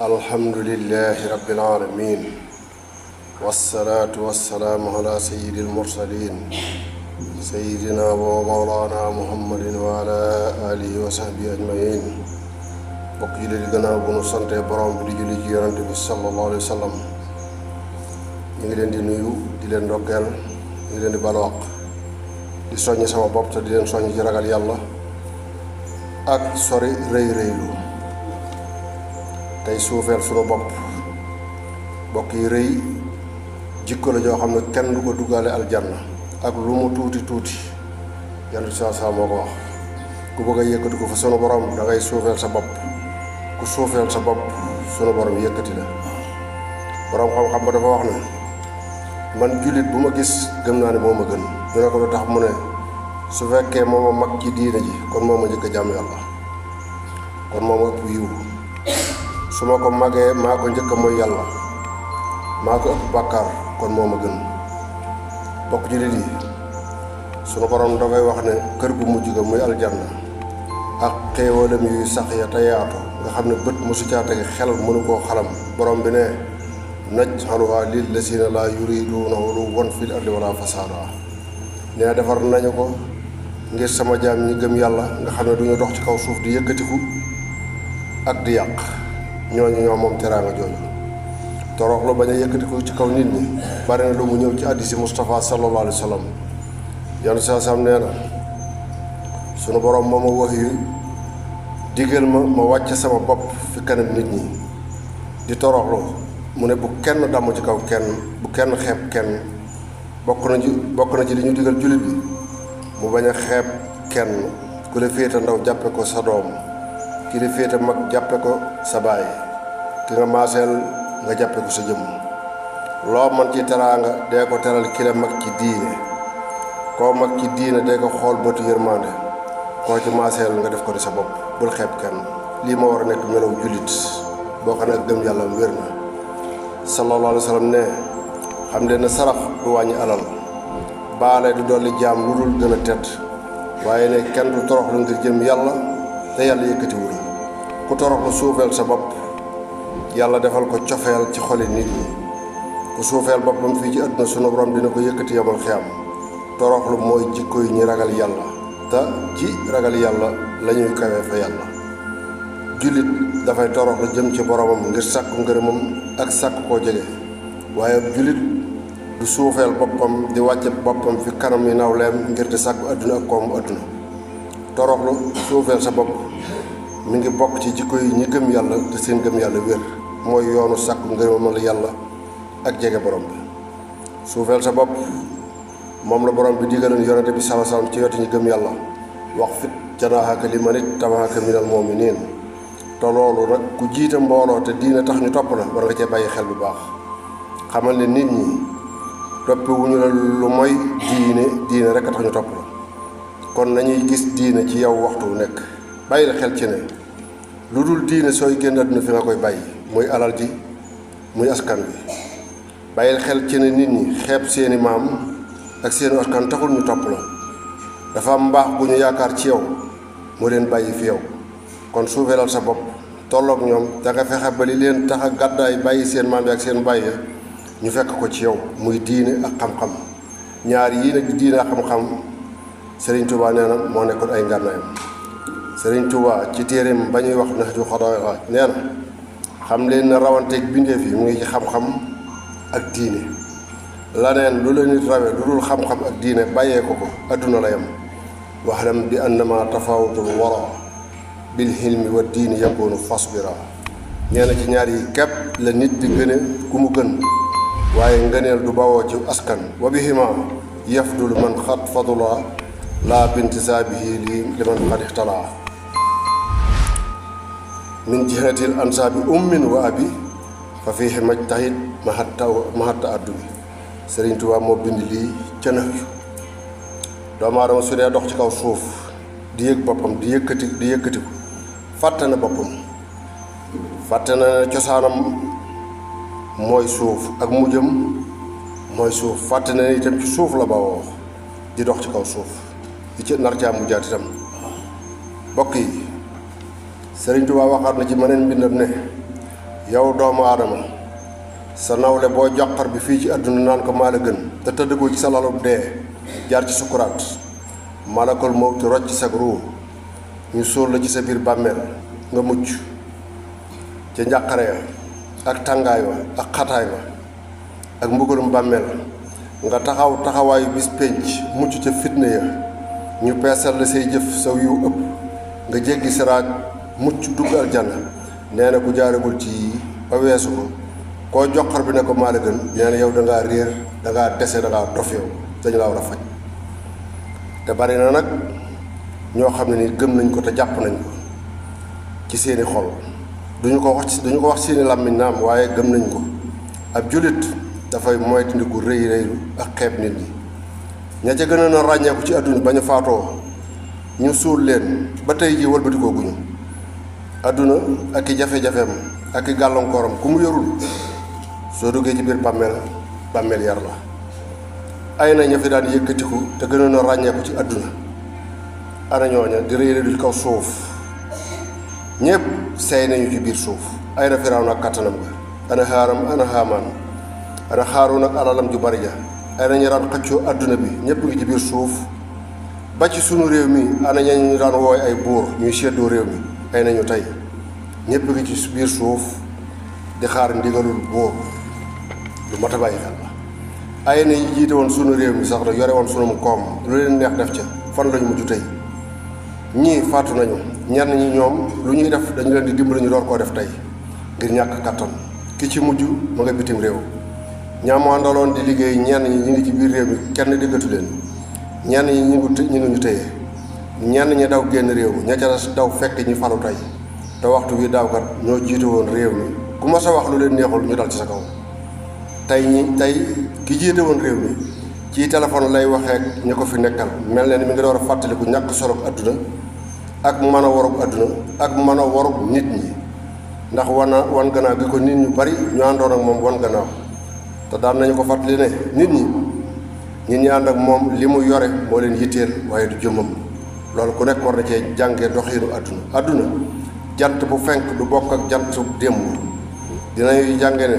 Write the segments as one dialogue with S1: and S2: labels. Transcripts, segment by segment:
S1: alhamdulillahi rabbil alamin wassalaatu wassalaamu ala sayyidil mursalin sayyidina wa mawlana muhammadin wa ala alihi wa sahbihi ajmain bokk yi di gannaaw bu nu sante borom bi di julli ci yonante bi sallallahu alayhi wa sallam ñu ngi leen di nuyu di leen ndokkeel ñu ngi leen di balwaq di soññ sama bopp te di leen soññ ci ragal yàlla ak sori rëy rëylu tey suufeel sunu bopp bokk yi rëy jikko la joo xam ne kenn du ko duggaale aljanna ak lu mu tuuti tuuti yàlla saa moo ko wax ku bëgg a yëkkati ko fa sunu borom da ngay suufeel sa bopp ku suufeel sa bopp sunu borom yëkkati la borom xam-xam ba dafa wax ne man jullit bu ma gis gëm naa ne moo ma gën ñu ne ko lu tax mu ne su fekkee moo ma mag ci diina ji kon moo ma njëkk a jàmm yàlla kon moo ma ëpp yiw su ma ko magee maa ko njëkk a mooy yàlla maa ko ëpp bàkkaar kon moo ma gën bokk jullit yi sunu borom dafay wax ne kër gu mujj ga muy aljanna ak xéewalam yuy sax ya te yaatu nga xam ne bët mosu caa tege xel mënu koo xalam borom bi ne naj'aluhaa lillazina laa yuriduuna uluwwan fil ardi wala fasaada nee defar nañu ko ngir sama jaam ñi gëm yàlla nga xam ne duñu dox ci kaw suuf di yëkkatiku ak di yàq ñooñu ñoo moom teraanga jooju toroxlu bañ a yëkkatiku ci kaw nit ñi bari na lu mu ñëw ci hadiisi Mustafa sallallahu alayhi wa sallam yoon saa sam nee na sunu borom moo ma wax yu digal ma wàcce sama bopp fi kanam nit ñi di toroxlu mu ne bu kenn damm ci kaw kenn bu kenn xeeb kenn bokk na ci li ñu digal jullit bi mu bañ a xeeb kenn ku la féete ndaw jàppe ko sa doom ki la féete mag jàppe ko sa baay ki nga maaseel nga jàppe ko sa jëmm loo man ci teraanga dee ko teral ki la mag ci diine koo mag ci diine dee ko xool bëtu yërmande koo ci maaseel nga def ko di sa bopp bul xeeb kenn lii ma war a nekk melaw jullit boo xam ne ak gëm yàlla wér na sallallahu alayhi wa sallam ne xam ne sarax du wàññi alal baale du dolli jaam lu dul gën a tedd waaye ne kenn du toroxlu ngir jëm yàlla te yàlla yëkkatiwu la ku toroxlu suufeel sa bopp yàlla defal ko cofeel ci xoli nit ñi ku suufeel boppam fii ci àdduna sunu borom dina ko yëkkati yomal xiyam toroxlu mooy jikko yi ñi ragal yàlla te ci ragal yàlla la ñuy kawee fa yàlla jullit dafay toroxlu jëm ci boromam ngir sàkku ngërëmam ak sàkku koo jege waaye jullit du suufeel boppam di wàcce boppam fi kanam yi nawleem ngir di sàkku àdduna ak koomu àdduna toroxlu suufeel sa bopp mi ngi bokk ci jikko yi ñi gëm yàlla te seen gëm yàlla wér mooy yoonu sàkku ngërëmal yàlla ak jege borom bi suufeel sa bopp moom la borom bi digaloon yonente bi sallallahu alayhi wasallam ci wetu ñi gëm yàlla wax fit janaahaka liman ittaba'aka minal mu'minin te loolu nag ku jiite mbooloo te diine tax ñu topp la war nga cee bàyyi xel bu baax xamal ne nit ñi toppewuñu la lu mooy diine rek a tax ñu topp la kon nañuy gis diine ci yow waxtu wu nekk bàyyi la xel ci ne lu dul diine sooy génn àdduna fi nga koy bàyyi muy alal ji muy askan wi bàyyil xel ci ne nit ñi xeeb seeni maam ak seeni askan taxul ñu topp la dafa am mbaax bu ñu yaakaar ci yow moo leen bàyyi fi yow kon suufeelal sa bopp tolloog ñoom da nga fexe ba li leen tax a gàddaay bàyyi seen maam yi ak seen bàyyi ñu fekk ko ci yow muy diine ak xam-xam ñaar yii nag diine ak xam-xam Serigne Touba nee na moo nekkoon ay ngànnaayam Serigne Touba ci téereem ba ñuy wax Nahju Qadaa'il nee na xam leen na rawanteeg bindeef yi mu ngi ci xam-xam ak diine laneen lu la nit rawe lu dul xam-xam ak diine bàyyee ko adduna la yam waxlam bi annama tafawutul wara bil hilmi wa diini yakunu fasbira nee na ci ñaar yi képp la nit di gëne ku mu gën waaye ngëneel du bawoo ci askan wa bihima yafdul man xat fadula laa bintisaabihi li man xad ixtalaa min jihatil ansaabi ummin wa abi fa fiihi majtahid mahatta addubi Sëriñ Tuubaa moo bind lii ca Nahju doomu aadama su dee dox ci kaw suuf di yëg boppam di yëkkatiku fàtte na boppam fàtte na cosaanam mooy suuf ak mujjam mooy suuf fàtte na itam ci suuf la bawoo di dox ci kaw suuf di ci nar caa mujjaat itam bokk yi Sëriñ Tuubaa waxaat na ci meneen mbindam ne yow doomu aadama sa nawle boo joxar bi fii ci àdduna naan ko maa la gën te tëddagoo ci sa lalub dee jaar ci sukuraat malakul mawti rocc ci sa ruu ñu suul la ci sa biir bàmmeel nga mucc ca njàqare ya ak tàngaay wa ak xataay wa ak mbugalum bàmmeel nga taxaw taxawaayu bis pénc mucc ca fitna ya ñu peesal la say jëf saw yiw ëpp nga jéggi siraat mucc dugg aljana nee na ku jaaragul ci yii ba weesu ko koo joxar bi ne ko maa la gën nee na yow dangaa réer dangaa dese dangaa dof yow dañu la war a faj te bari na nag ñoo xam ne ni gëm nañ ko te jàpp nañ ko ci seeni xol duñu ko wax seeni làmmiñ naam waaye gëm nañ ko ab jullit dafay moytandiku rëy rëylu ak xeeb nit ñi ña ca gën a ràññeeku ci àdduna ba ñu faatoo ñu suul leen ba tey ji wëlbatikoo guñu àdduna ak i jafe-jafeem ak i gàllankooram ku mu yorul soo duggee ci biir bàmmeel yar la ay na ña fi daan yëkkatiku te gënoon a ràññeeku ci àdduna ana ñooña di rëy rëylu ci kaw suuf ñépp seey nañu ci biir suuf ay na Firawna ak kattanam ga ana Haaram ana Haamaan ana Xaaruun ak alalam ju bari ja ay na ñu daan xëccoo àdduna bi ñépp ngi ci biir suuf ba ci sunu réew mi ana ñu daan wooy ay buur ñuy seddoo réew mi ay nañu tey ñépp ngi ci biir suuf di xaar ndigalul buur lu mat a bàyyi xel la ay na yi jiite woon sunu réew mi sax da yore woon sunum koom lu leen neex def ca fan lañu mujj tey ñii faatu nañu ñenn ñi ñoom lu ñuy def dañu leen di dimbali ñu door koo def tey ngir ñàkk kattan ki ci mujj ma nga bitim réew ñaamu àndaloon di liggéey ñenn ñi ñu ngi ci biir réew mi kenn déggatu leen ñenn ñi ñu ngi ñu téye ñenn ñi daw génn réew mi ña ca daw fekk ñi falu tey te waxtu wi daawkat ñoo jiite woon réew mi ku ma sa wax lu leen neexul ñu dal ci sa kaw tey ki jiite woon réew mi ci téléphone lay waxee ak ñi ko fi nekkal mel ne ni mi ngi door a fàttaliku ñàkk solo àdduna ak mën a warug àdduna ak mën a warug nit ñi ndax wan gannaaw gi ko nit ñu bari ñu àndoon ak moom wan gannaaw te daan nañu ko fàttali ne nit ñi ànd ak moom li mu yore moo leen yitteel waaye du jëmmam loolu ku nekk war na cee jàngee doxiinu àdduna jant bu fenk du bokk ak jant démb dinañuy jànge ne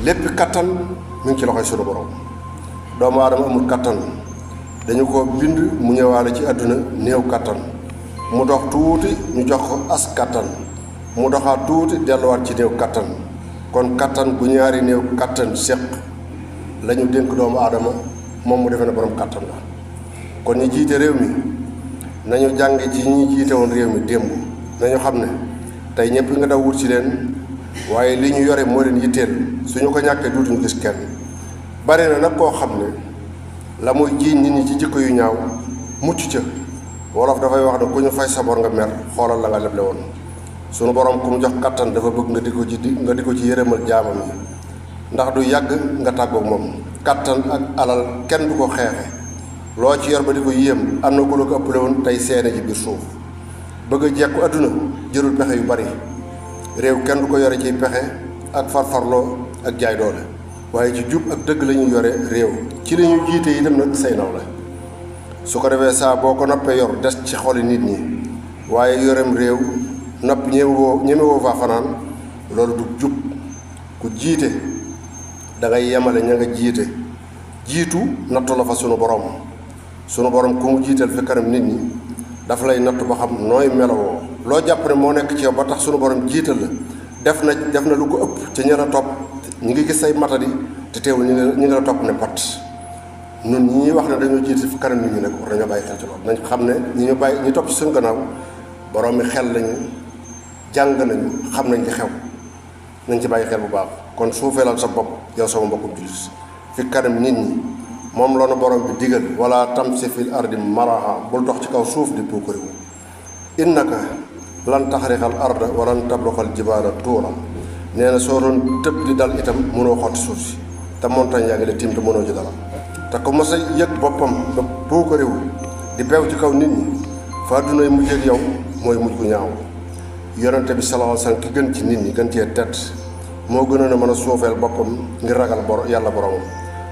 S1: lépp kattan mi ngi ci loxoy sunu borom doomu aadama amul kattan dañu ko bind mu ñëwaale ci àdduna néew kattan mu dox tuuti ñu jox ko as kattan mu doxaat tuuti delluwaat ci néew kattan kon kattan bu ñaari néew kattan séq lañu dénk doomu aadama moom mu defe ne borom kattan la kon ñi jiite réew mi nañu jàng ci ñi jiite woon réew mi démb nañu xam ne tey ñëpp nga daw wut ci leen waaye li ñu yore moo leen yitteel suñu ko ñàkkee duutuñu gis kenn bari na nag koo xam ne la muy jiiñ nit ñi ci jikko yu ñaaw mucc ca wolof dafay wax ne ku ñu fay sa bor nga mer xoolal la nga leble woon sunu borom ku mu jox kattan dafa bëgg nga di ko ci yërëmal jaamam yi ndax du yàgg nga tàggoog moom kattan ak alal kenn du ko xeexe loo ci yor ba di ko yéem am na ku la ko ëppale woon tey seene ci biir suuf bëgg a jekku àdduna jërul pexe yu bari réew kenn du ko yore ciy pexe ak farfarloo ak jaay doole waaye ci jub ak dëgg la ñuy yore réew ci li ñu jiite yi dem nag say naw la su ko defee saa boo ko noppee yor des ci xoli nit ñi waaye yorem réew nopp ñemewoo faa fanaan loolu du jub ku jiite da ngay yemale ña nga jiitu nattu la fa sunu borom ku mu jiital fi kanam nit ñi dafa lay natt ba xam nooy melowoo loo jàpp ne moo nekk ci yow ba tax sunu borom jiital la def na lu ko ëpp ca ña la topp ñi ngi gis say matadi te teewul ñi ngi la topp ne pat ñun ñi wax ne dañoo jiite fi kanam nit ñi nag war nañoo bàyyi xel ci loolu nañ xam ne ñi topp ci suñu gannaaw borom mi xel lañu jàng nañu xam nañ li xew nañ ci bàyyi xel bu baax kon suufeelal sa bopp yow sama mbokkum jullit fi kanam nit ñi moom loonu borom bi digal wala tamsi fil ardi maraha bul dox ci kaw suuf di puukariwu innaka lan taxriqal arda walan tabluxal jibaala tuura nee na soo doon tëb di dal itam mënoo xotti suuf si te montagne yaa ngi la tiim te mënoo ci dara te ku mos a yëg boppam ba puukariwu di beew ci kaw nit ñi fa addunay mujj ak yow mooy mujj gu ñaaw yonente bi sallallahu alayhi wasallam ki gën ci nit ñi gën cee tedd moo gënoon a mën a suufeel boppam ngir ragal yàlla boromam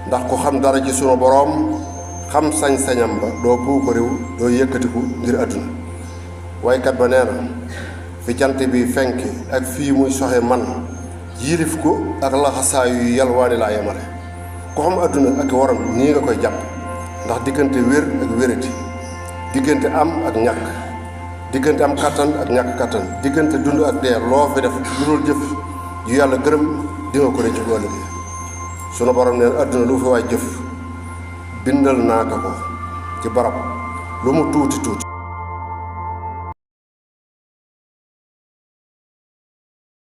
S1: ndax ku xam dara ci sunu borom xam sañ-sañam ba doo puukariwu doo yëkkatiku ngir adduna waykat ba nee na fi jant bi fenk ak fii muy soxe man yilif ko ak laxasaayu yu yalwaani laa yemale ko xam àdduna ak waram nii nga koy jàpp ndax diggante wér ak wérati diggante am ak ñàkk diggante am kattan ak ñàkk kattan diggante dund ak dee loo fi def lu dul jëf yu yàlla gërëm di nga ko rëcc bu ëllëgee sunu borom neen àdduna lu fi waay jëf bindal naa ko ci barab lu mu tuuti tuuti